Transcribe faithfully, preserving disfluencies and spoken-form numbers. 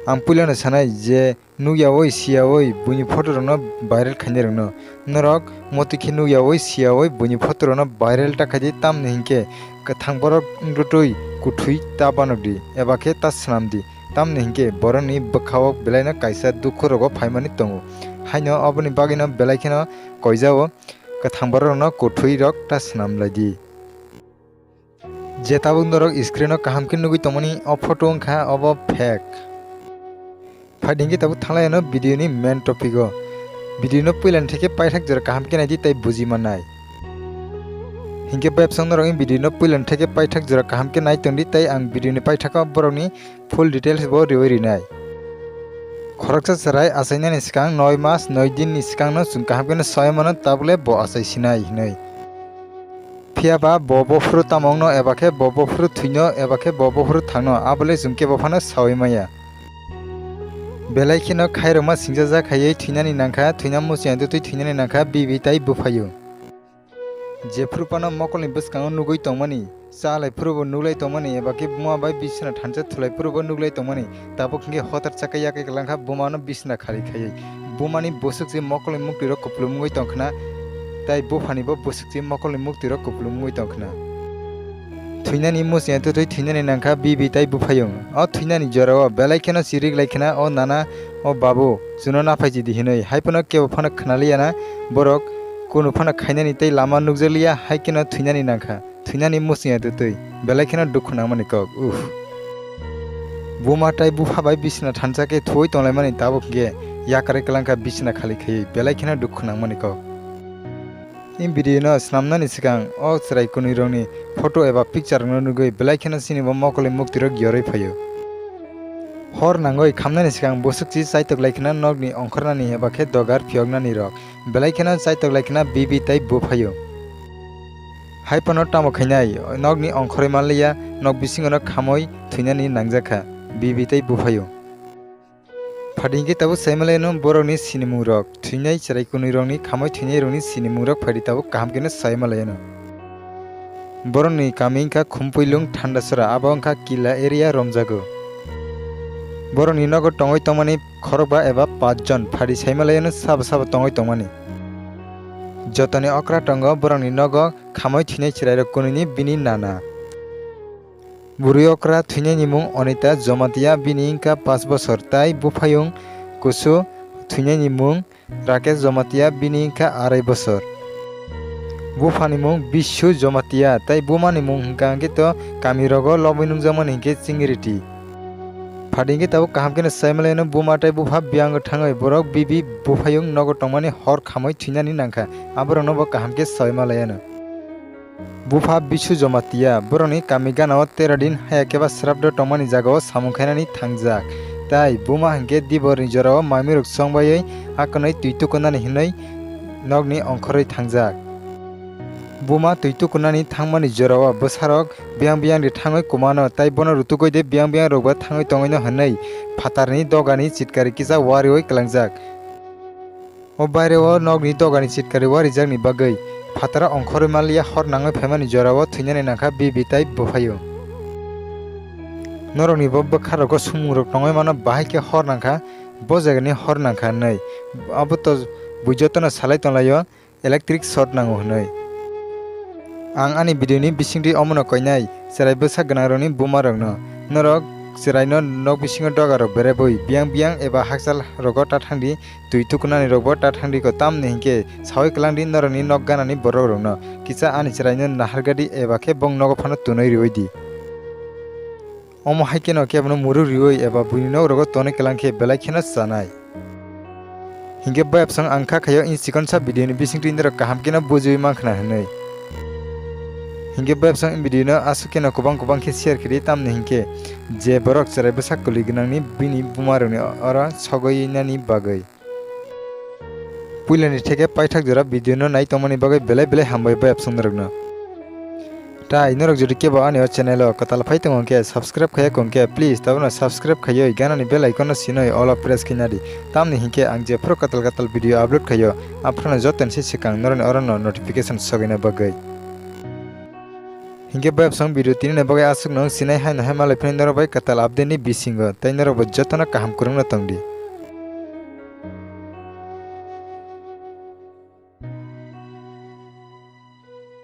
Ang puilano sanai je nukyaui siyaui buini photo rokno viral khainai rokno. Norok motwi khe nukyaui siyaui buini photo rokno viral ta khaidi, tamni hinkhe kwthang borok wngtwi kuthwi ta banokdi eba khe ta swnamdi, tamni hinkhe borokni bwkhao belaino kaisa dukhu rogo phaimani tongo. Haino oboni bagwino belai kheno koijao kwthang borok rokno kuthwi rok ta swnam laidi. Je tabuk norok screen o kaham khe nugwi tongmani o photo wngkha obo fake. Phaidi hinkhe tabuk thanglai ano video ni main topic o. Video no puila ni theke paithak jora kaham khe naidi tei buji mannai. Hinkhe bebsong norok ni video no puila ni theke paithak jora kaham khe nai tongdi tei ang video ni paithak o borok ni full details bo riwi rinai. Khoroksa chwrai achainani swkang noi mas noi din ni swkang no chwng kaham khe no sai mano, tabuk le bo achai sinai hinwi. Phiya ba bo bophuru tamo wngno eba khe bo bophuru thwino eba khe bo bophuru thangno, abo le chwng kebo phano saui maya. Belai kheno khairokma singjajak khaiwi thwinani nangkha, thwina muchungya dutwi thwinani nangkha bibi tai buphaio. Jephuru phano mokolni bwskango nugwi tongmani, cha lai phuru bo nuglai tongmani eba khe buma bai bisna thansa thulai phuru bo nuglai tongmani, tabuk hinkhe hotar chakha yakai kwlangkha bumano bisna khali khaiwi. Bumani bwswk se mokolni muktwirok kupulung wngwi tongkhna, tai buphani bo bwswk se mokolni muktwirok kupulung wngwi tongkhna. Thwinani muchungya twtwi thwinani nangkha bibi tai buphaiyung. O thwinani jorao belai kheno chirik lai khna o nana, o babu, chuno naphai chidi hinwi. Hai phano kebo phano khna liya na borok, kunu phano khainani tei lama nukjak liya, hai kheno thwinani nangkha. Thwinani muchungya twtwi belai kheno dukhu nangmani kok. Uff. Buma tai bupha bai bisna thansa khe thuwi tonglaimani, tabuk hinkhe yakarwi kwlangkha bisna khali khaiwi, belai kheno dukhu nangmani kok. In video no swnamnani swkang o chwrai kwnwi rokni photo eba picture rokno nugwi belai kheno chini bo mokolni muktwirok yorwi phaio. Hor nangwi khamnani swkang bwswk chi chaitok lai khna nokni ongkhornani eba khe dogar phiyoknani rok. Belai kheno chaitok lai khna bibi tai buphaio. Hai phano tamo khainai, nokni ongkhorwi manliya, nok bisingono khamwi thwinani nangjakha, bibi tai buphaio. Phaidi hinkhe tabuk saimalaino borokni sinimung rok, thwinai chwrai kwnwi rokni khamwi thwinai rokni sinimung rok phaidi tabuk kaham kheno saimalaino. Borokni kami wngkha Khumpuilung Thandasora, abo wngkha Kila area romjago. Borokni nogo tongwi tongmani khorokba eba pach jon, phaidi saimalaino sabo sabo tongwi tongmani. Jotoni okra tongo borokni nogo khamwi thwinai chwrairok kwnwini bini nana. Bwrwi okra thwinaini mung Onita Jomatia, bini wngkha pach bosor, tai buphaiyung kusu thwinaini mung Rakesh Jomatia, bini wngkha arai bosor. Buphani mung Bishu Jomatia, tai bumani mung hwnkha hwnkhe to kamirogo lobwi nungjakmani hinkhe Chingiriti. Phaidi hinkhe tabuk kaham kheno saimalaino buma tai bupha biyango thangwi borok bibi buphaiyung nogo tongmani hor khamwi thwinani nangkha, aborokno bo kaham khe saimalaino. Bupha Bishu Jomatia, borokni kami ganao tero din haya khe ba srapdo tongmani jagao samung khainani thangjak. Tai buma hinkhe diborni jorao maimwirok chongbaiwi akonwi twi tukunani hinwi nokni ongkhorwi thangjak. Buma twi tukunani thangmani jorao bwsarok biyang biyang de thangwi kumano, tai bono rutugwi de biyang biyang rokba thangwi tongwino hinwi phatarni dogani chitkari kisa wariwi kwlangjak. O baire o nokni dogani chitkari warijakni bagwi phataro ongkhorwi manliya hor nangwi phaimani jorao thwinani nangkha bibi tai buphaiyung. Norokni bo bwkha rogo sumung rok tongwi mano, bahai khe hor nangkha, bo jagani hor nangkha hinwi. Abo to bui jotono salai tonglaio electric short nango hinwi. Ang ani video ni bisingtwi omono koinai chwrai bwsa gwnangrokni buma rokno. Norok chwraino nok bisingo doga rok berebwi biyang biyang eba hakchal rogo ta thangdi, twi tukunani rokbo ta thangdi ko, tamni hinkhe saui kwlangdi norokni nok ganani borok rokno. Kisa ani chwraino nahargadi eba khe bong nogo phano tunui riui di. Omo hai kheno kebono muru riui eba buini nok rogo tonwi kwlang khe belai kheno chanai. Hinkhe bayapsong ang kha khaio in chikonsa video ni bisingtwi norok kaham kheno bujiui mankhna hinwi. Hinkhe bayapsong in video no aswk kheno kwbang kwbang khe share khiri, tamni hinkhe je borok chwrai bwsa kwlwi gwnangni bini buma rokni oro sogwi nani bagwi. Puilani theke paithak jora video no nai tongmani bagwi belai belai hambai bayapsong norokno. Tai norok jodi kebo ani o channel o kwtal phai tongo khe, subscribe khaiya kong khe, please tabukno subscribe khaiwi ganani bell icon no sinoi all o press khaina di. Tamni hinkhe ang jephru kwtal kwtal video upload khaio, aphruno jotono se swkang norokni orono notification sogwina bagwi. Hinkhe bayapsong video tini ni bagwi aswk no wng sinai haino hai malai phini norok bai kwtal update ni bisingo, tei norok bo jotono kaham kwrwngno tongdi.